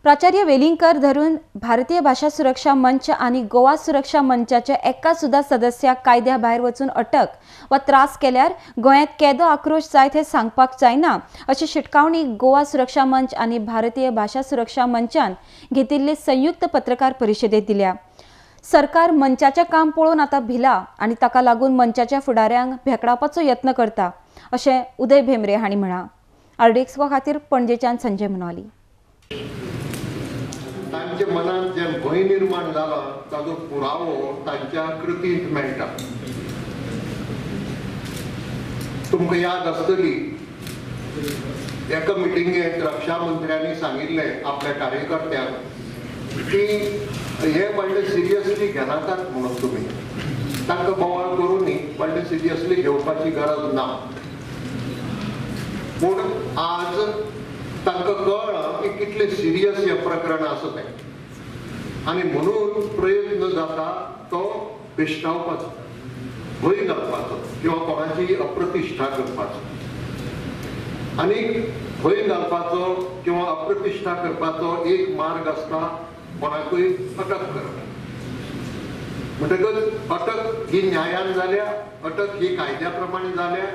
प्राचार्य वेलिंगकर धरून भारतीय भाषा सुरक्षा मंच आनी गोवा सुरक्षा मंचाच्या एका सुद्धा सदस्याक कायद्या भायर वचून अटक वा त्रास केल्यार गोंयांत केदो आक्रोश जायत हें सांगपाक जायना अशी शिटकावणी गोवा सुरक्षा मंच आनी भारतीय भाषा सुरक्षा मंचान घेतिल्ले संयुक्त पत्रकार परिशदेत दिल्या। सरकार मंचाचें काम पळोवन आतां भिला आनी ताका लागून मंचाच्या फुडाऱ्यांक भेकडावपाचो यत्न करता अशें उदय भेंब्रे हांणी म्हळां। आरडीएक्स खातीर पणजेच्यान संजय मनाली। तांच्या मनात जे भंय निर्माण जाला ताजो पुरावो तांच्या कृतींत मेळटा। तुमकां याद आसतली एका मिटिंगेंत रक्षा मंत्र्यांनी सांगिल्लें आपल्या कार्यकर्त्यांक की हे व्हडले सिरियसली घेनाकात म्हणून तुमी तांकां बोवाळ करूं न्ही, व्हडले सिरियसली घेवपाची गरज ना। पूण आज तांकां कळ्ळां की कितलें सिरियस हें प्रकरण आसा तें आनी म्हणून प्रयत्न जाता तो भेश्टावपाचो, भंय घालपाचो किंवा कोणाची अप्रतिश्ठा करपाचो। आनी भंय घालपाचो किंवा अप्रतिश्ठा करपाचो एक मार्ग आसता कोणाकूय अटक करप। म्हणटकच अटक ही न्यायान जाल्या, अटक ही कायद्या प्रमाणे जाल्या,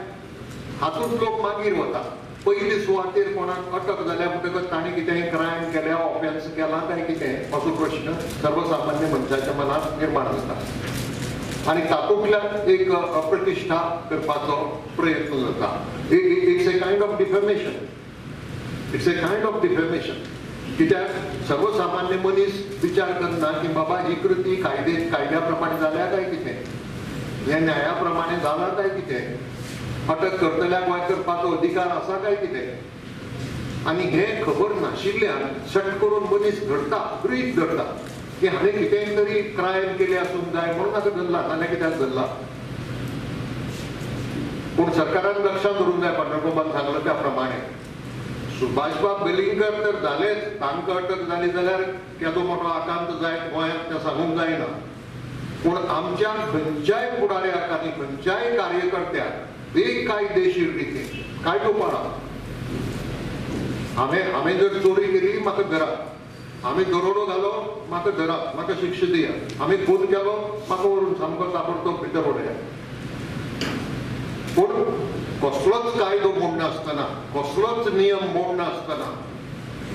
हातूंत लोक मागीर वता। पयली सुवातेर कोणाक अटक जाल्या म्हणटकच ताणें कितेंय क्रायम केल्या, ऑफेन्स केला काय कितें असो प्रश्न सर्वसामान्य मनशाच्या मनांत निर्माण जाता आनी तातूंतल्यान एक अप्रतिश्ठा करपाचो प्रयत्न जाता। It's a kind of defamation, it's a kind of defamation. कित्याक सर्वसामान्य मनीस विचार करना की बाबा ही कृती कायद्या प्रमाणे जाल्या काय कितें, हें न्याया प्रमाणे जालां काय कितें, अटक करतल्याक वाय करपाचो अधिकार आसा काय कितें, आनी हें खबर नाशिल्ल्यान सट करून मनीस धरता, गृहीत धरता की हांवें कितेंय तरी क्रायम केलें आसूंक जाय म्हणून ताका धरला, नाल्यार कित्याक धरला। पूण सरकारान लक्षांत दवरूंक जाय, पांडुरंगबाबान सांगलां त्या प्रमाणे सुभाषबाब वेलिंगकर तर जालेच, तांकां अटक जाली जाल्यार केदो मोठो आकांत जायत गोंयांत तें सांगूंक जायना। पूण आमच्या खंयच्याय फुडाऱ्याक आनी खंयच्याय कार्यकर्त्याक बेकायदेशीर रितीन कायदो पाळा। हांवें जर चोरी केली म्हाका धरात, हांवें दरोडो घालो म्हाका धरात, म्हाका शिक्षा दियात, हांवें खून केलो म्हाका व्हरून सामको ताबडतोब भितर उडयात। पूण कसलोच कायदो मोडनासतना, कसलोच नियम मोडनासतना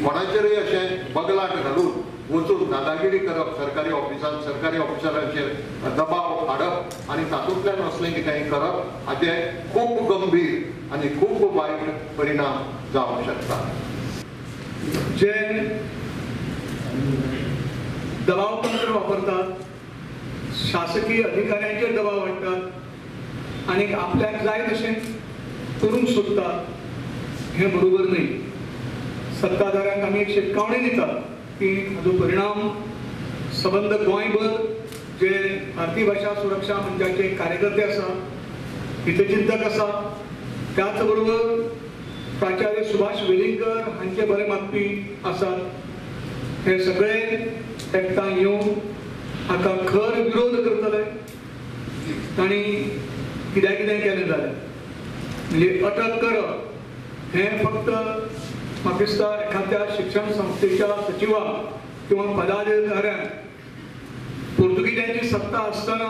कोणाचेरूय अशें बगलाट घालून वचून दादागिरी करप, सरकारी ऑफिसांत सरकारी ऑफिसरांचेर दबाव हाडप आनी तातूंतल्यान असलें कितेंय करप हाचे खूब गंभीर आनी खूब वायट परिणाम जावंक शकता। जे दबाव तंत्र वापरतात, शासकीय अधिकाऱ्यांचेर दबाव हाडटात आनी आपल्याक जाय तशें करूंक सोदतात, हें बरोबर न्ही। सत्ताधाऱ्यांक आमी एक शिटकावणी दितात की हाजो परिणाम सबंद गोंयभर जे भारतीय भाषा सुरक्षा मंचाचे कार्यकर्ते आसा, हितचिंतक आसा, त्याच बरोबर प्राचार्य सुभाष वेलिंगकर हांचे बरे मागपी आसात, हे सगळे एकठांय येवन हाका खर विरोध करतले। तांणी कित्याक कितें केलें जाल्यार म्हणजे अटक करप हें फक्त म्हाका दिसता एखाद्या शिक्षण संस्थेच्या सचिवाक किंवा पदाधिकाऱ्यांक पोर्तुगीजांची सत्ता आसतना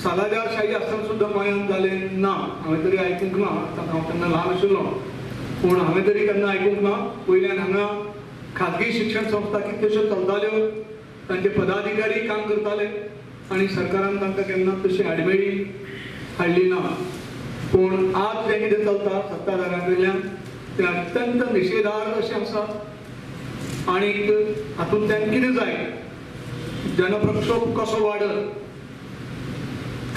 सालादारशाही आसतना सुद्दां गोंयांत जालें ना, हांवें तरी आयकूंक ना। हांव तेन्ना ल्हान आशिल्लो पूण हांवें तरी केन्ना आयकूंक ना। वयल्यान हांगा खाजगी शिक्षण संस्था कितल्योश्यो चलताल्यो, तांचे पदाधिकारी काम करताले आनी सरकारान तांकां केन्ना तशी आडमेळी हाडली ना। पूण आज जें कितें चलता सत्ताधाऱ्यां कडल्यान तें अत्यंत निशेधार्ह अशें आसा आनी हातूंतल्यान कितें जाय, जनप्रक्षोभ कसो वाडत,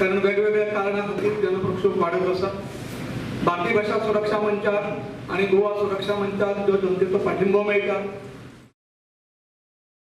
कारण वेगवेगळ्या कारणां खातीर जनप्रक्षोभ वाडत आसा। भारतीय भाषा सुरक्षा मंचाक आनी गोवा सुरक्षा मंचाक जो जनतेचो पाठिंबो मेळटा